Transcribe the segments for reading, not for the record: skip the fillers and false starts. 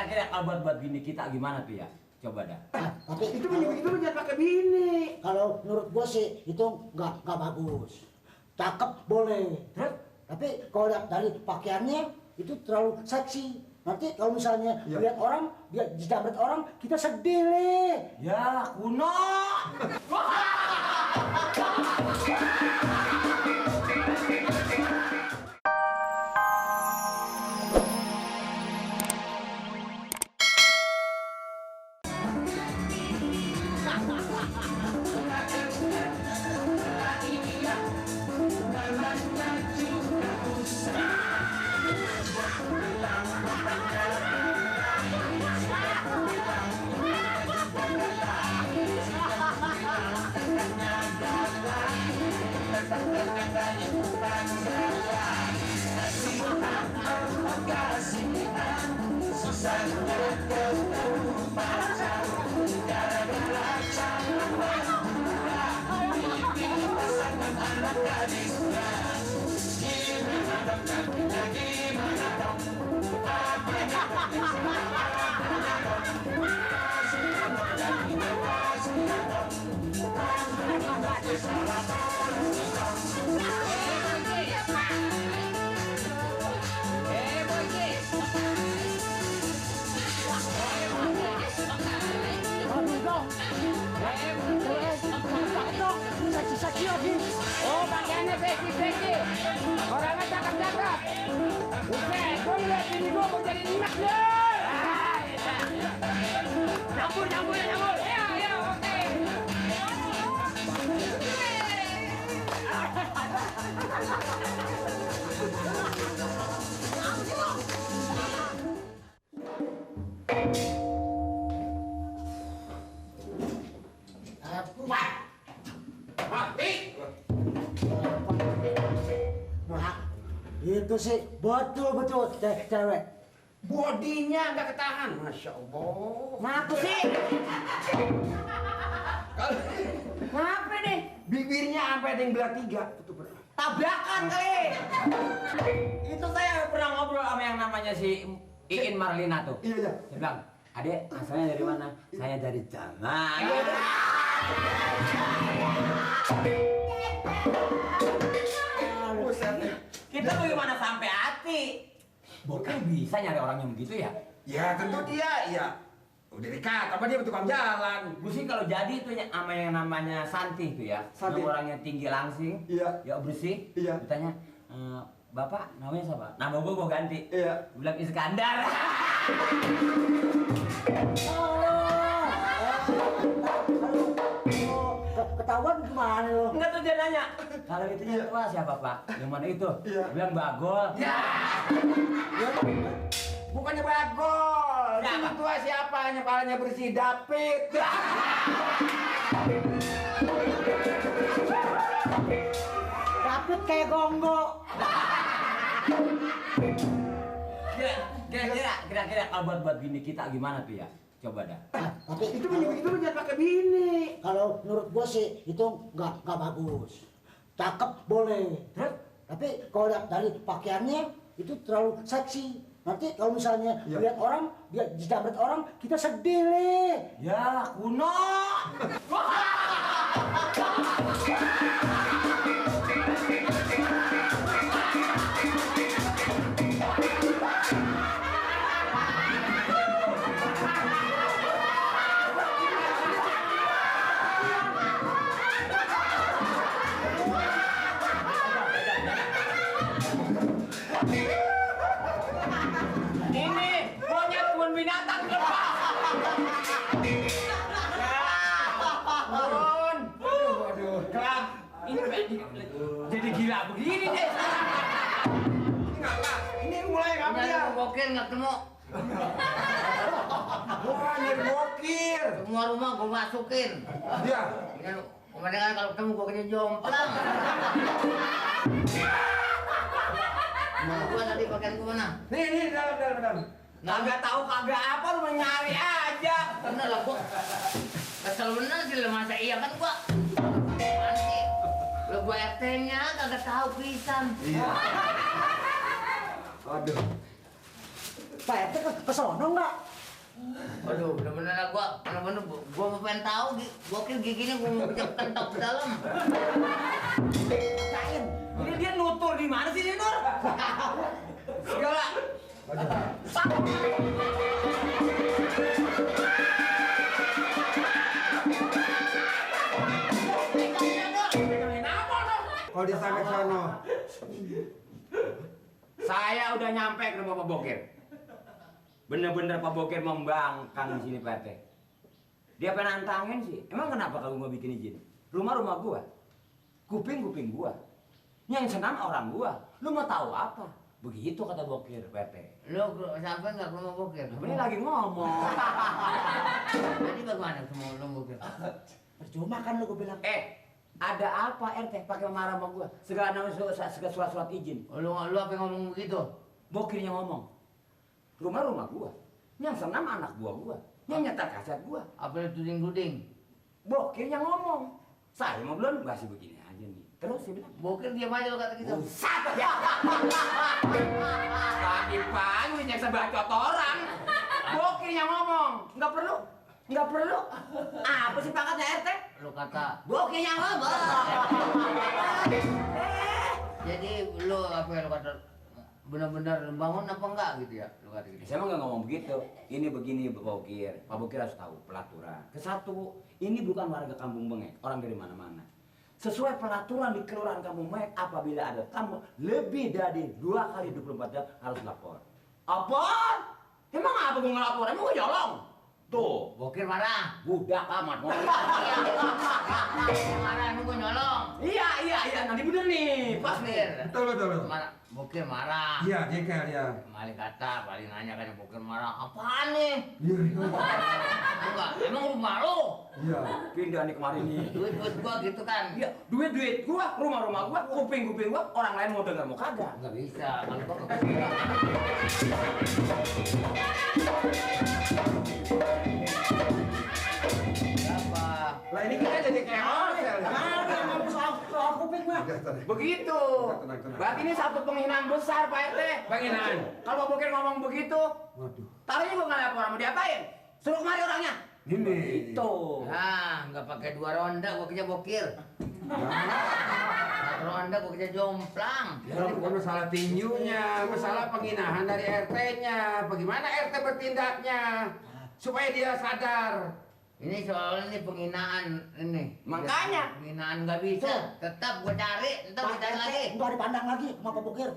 Kira-kira kalau buat bini kita gimana tuh ya? Coba dah. Tapi Itu jangan pakai bini. kalau menurut gua sih itu nggak bagus. Cakep boleh, Terus? tapi kalau lihat dari pakaiannya itu terlalu seksi. Nanti kalau misalnya Iya. lihat orang, dia dijamret orang, kita sedih Le. Ya, kuno. Seksi lagi. Oh, pakaiannya seksi. Orangnya cakep-cakep. Buset, gue liat ini gue mau jadi enak ya. Campur. Ya, oke. Nah, itu sih betul cewek. Bodinya nggak ketahan, masya Allah. Ngaku sih? Ngapa nih? Bibirnya sampai ada yang belah 3. Itu berat. Tabrakan kali. Itu saya pernah ngobrol sama yang namanya si Iin Marlina tuh. Iya. Saya bilang, adek asalnya dari mana? Saya dari Jaman. Buset. Kita bagaimana sampai hati? Bukan bisa nyari orang yang begitu ya? Ya tentu dia, ya. Udah dekat, apa dia tukang jalan. Gue sih kalau jadi itu sama yang namanya Santi tuh ya, Santi. yang orangnya tinggi langsing, Iya. ya bersih. Iya. Ditanya, Bapak namanya siapa? Nama gue ganti. Iya. Gue bilang Iskandar. Ketahuan gimana lo? Enggak tuh dia nanya. Kalau itu Iya. tua siapa Pak? Yang mana itu? Iya. Dia bilang Bagol. Ya. Bukannya bagol. Siapa? Ini tua siapa? Yang palanya bersih, David. David kayak gonggo. Kira-kira kalau buat bini kita gimana tuh ya? Coba dah. Tapi Itu jangan pakai bini. kalau menurut gua sih itu nggak bagus. Cakep boleh, Terus? tapi kalau lihat dari pakaiannya itu terlalu seksi. Nanti kalau misalnya Iya. lihat orang, dia dijamret orang, kita sedih Le. Ya, kuno. Ini monyet kebun binatang lepas. Turun. Waduh. Kelap. Ini jadi gila begini deh. Ini ngapa? Ini mulai ngapa Nyari dia? bokir nggak ketemu. Wah, nyari bokir. Semua rumah gue masukin. Dia. Kemudian kalau ketemu gue kena jomplang. Gua tadi pakaian gue mana? Nih, dalam. Kagak tahu kagak apa lu nyari aja. Bener lah gua. Kesel bener sih lu, masa iya kan gua. Nanti lu gua RT-nya kagak tahu pisan. Iya. Aduh. Pak RT ke sono nggak? Aduh, bener-bener lah gua mau pengen tahu, Bokir giginya gua mau pecah kentok ke dalam. Kain. Ini dia nutur di mana sih, Nur? Segala. Kalau disampe sono. Saya udah nyampe ke rumah Pak Bokir. Bener-bener Pak Bokir membangkang di sini Pak RT. Dia pengen nantangin sih. Emang kenapa kamu mau bikin izin? Rumah-rumah gua. Kuping-kuping gua. Yang senang orang gua. Lu mau tahu apa? Begitu kata Bokir Pak RT. Lo sampai nggak ke rumah Bokir? Ini lagi ngomong. Jadi bagaimana semua lo Bokir? Percuma kan lu gua bilang. Ada apa RT pakai marah sama gua? Segala surat-surat izin. Lu apa yang ngomong begitu? Bokirnya ngomong. Rumah-rumah gua. Yang senam anak gua. Yang nyetar kaset gua. Apa lu tuding-tuding? Bokirnya ngomong. Saya mau belum masih begini aja nih. Terus dia bilang, Bokir diam aja lo kata gitu. "Usat ya." Pagi-pagi nyeksa bacot orang. Bokirnya ngomong. Nggak perlu. Apa sih pangkatnya RT? Lo kata, Bokirnya ngomong. jadi lo apa yang lo kata? Benar-benar bangun apa enggak gitu ya? Lo kata gitu. Saya mah nggak ngomong begitu. Ini begini Pak Bokir. Pak Bokir harus tahu pelaturan. Kesatu, ini bukan warga Kampung Bengek, orang dari mana-mana. Sesuai peraturan di Kelurahan Kampung Bengek, apabila ada tamu lebih dari 2 kali 24 jam harus lapor. Apa? Emang apa gue ngelapor? Emang gue nyolong? Tuh, Bokir marah. budak amat. Marah emang gue nyolong. Iya, nanti bener nih, pas nih. Betul. Marah. Bokir marah. Iya, jengkel ya. Malik kata, paling nanya kan Bokir marah. Apaan nih? Iya. Enggak, emang rumah lo? Iya. Pindah nih kemarin nih. Duit gua gitu kan? Iya, duit gua, rumah gua, kuping gua, orang lain mau dengar mau kagak. Nggak bisa, kalau gua nggak bisa. Apa? Lah ini kita jadi kayak hotel. Ada yang ngomong soal kuping mah. Begitu. Tenang. Berarti ini satu penghinaan besar Pak RT. Penghinaan. Kalau Pak Bokir ngomong begitu, Waduh. taruhnya gua nggak lapor, mau diapain? Suruh kemari orangnya. Ini. Itu. Nah, nggak pakai 2 ronda, gua kerja Bokir. 1 ronda gua kerja jomplang. Ya, bukan masalah tinjunya, masalah penghinaan dari RT-nya. Bagaimana RT bertindaknya supaya dia sadar? Ini soalnya ini penghinaan ini. Makanya. Penghinaan nggak bisa. Tetap gua cari, tetap gua cari lagi. Nggak dipandang lagi sama Pak Bokir.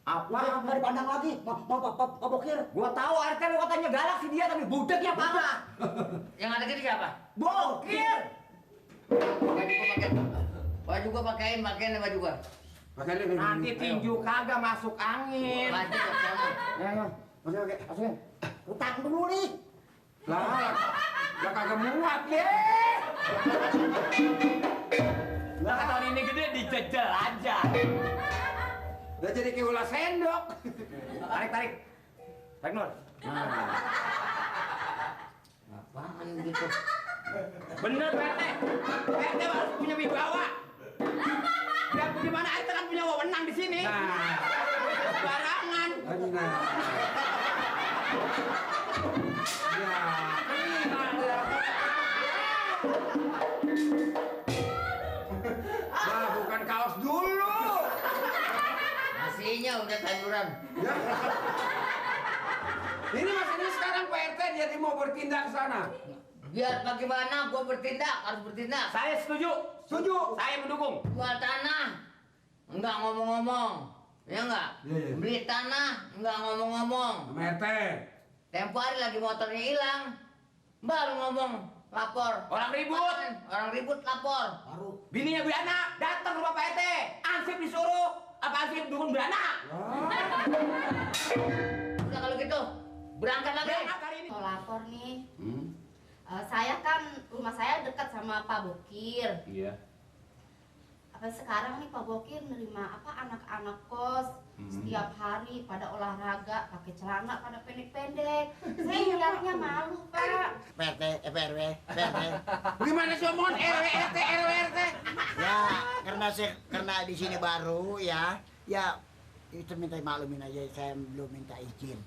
Apa? Nggak dipandang lagi sama Pak Bokir. Gua tahu RT lu katanya galak sih dia, tapi budeknya parah. Yang ada gini siapa? Bokir. Baju gua pakai. Baju gua pakein baju gua. Makanya Nanti tinju kagak masuk angin. Baju gua sana. Ya. Masukin. Utang dulu nih. lah kagak muat ya. Lah tahun ini gede dijejel aja. Udah jadi kayak ulah sendok. Tarik. Tarik Nur. Nah. Apaan gitu? Bener RT. RT harus punya wibawa. Biar di mana RT kan punya wewenang di sini. Nah, Barangan. nah. Nah, bukan kaos dulu. Nasinya udah tanduran. Ya. Ini maksudnya sekarang Pak RT jadi mau bertindak ke sana. Biar bagaimana gua bertindak, harus bertindak. Saya setuju. Setuju. Saya mendukung. Jual tanah, enggak ngomong-ngomong. Ya enggak? Iya. Beli tanah, enggak ngomong-ngomong. Sama RT. Tempo hari lagi motornya hilang. Baru ngomong, lapor. Orang ribut. Orang ribut lapor. Baru. Bininya Briana datang ke rumah Pak RT. Ansip disuruh. Apa Ansip dukung Briana? Udah kalau gitu, berangkat lagi. Berangkat hari ini. Mau lapor nih. Saya kan rumah saya dekat sama Pak Bokir. Iya. Apa sekarang nih Pak Bokir nerima anak-anak kos setiap hari pada olahraga pakai celana pada pendek-pendek. Saya ngeliatnya malu Pak. PRT. Bagaimana sih omongan RT? Ya, karena di sini baru ya. Ya, itu minta maklumin aja, saya belum minta izin.